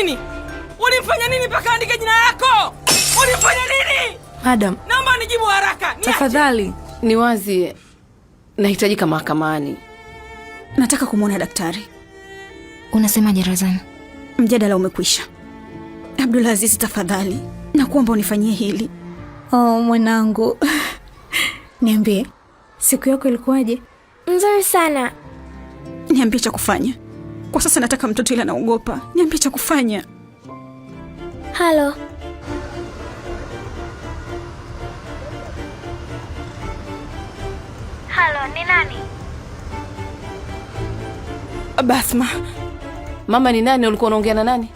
nini? Ulimfanya nini mpaka andike jina lako? Ulimfanya nini? Madam, Naomba nijibu haraka. Niache. tafadhali. Ni wazi nahitajika mahakamani. Nataka kumwona daktari. Unasemaje Razan? Mjadala umekwisha. Abdulaziz, tafadhali nakuomba unifanyie hili. Oh, mwanangu. Niambie, siku yako ilikuwaje? Nzuri sana. Niambie cha kufanya kwa sasa. Nataka mtoto, ila naogopa. Niambie cha kufanya. Halo. Halo, ni nani? Basma, Mama ni nani? Ulikuwa unaongea na nani?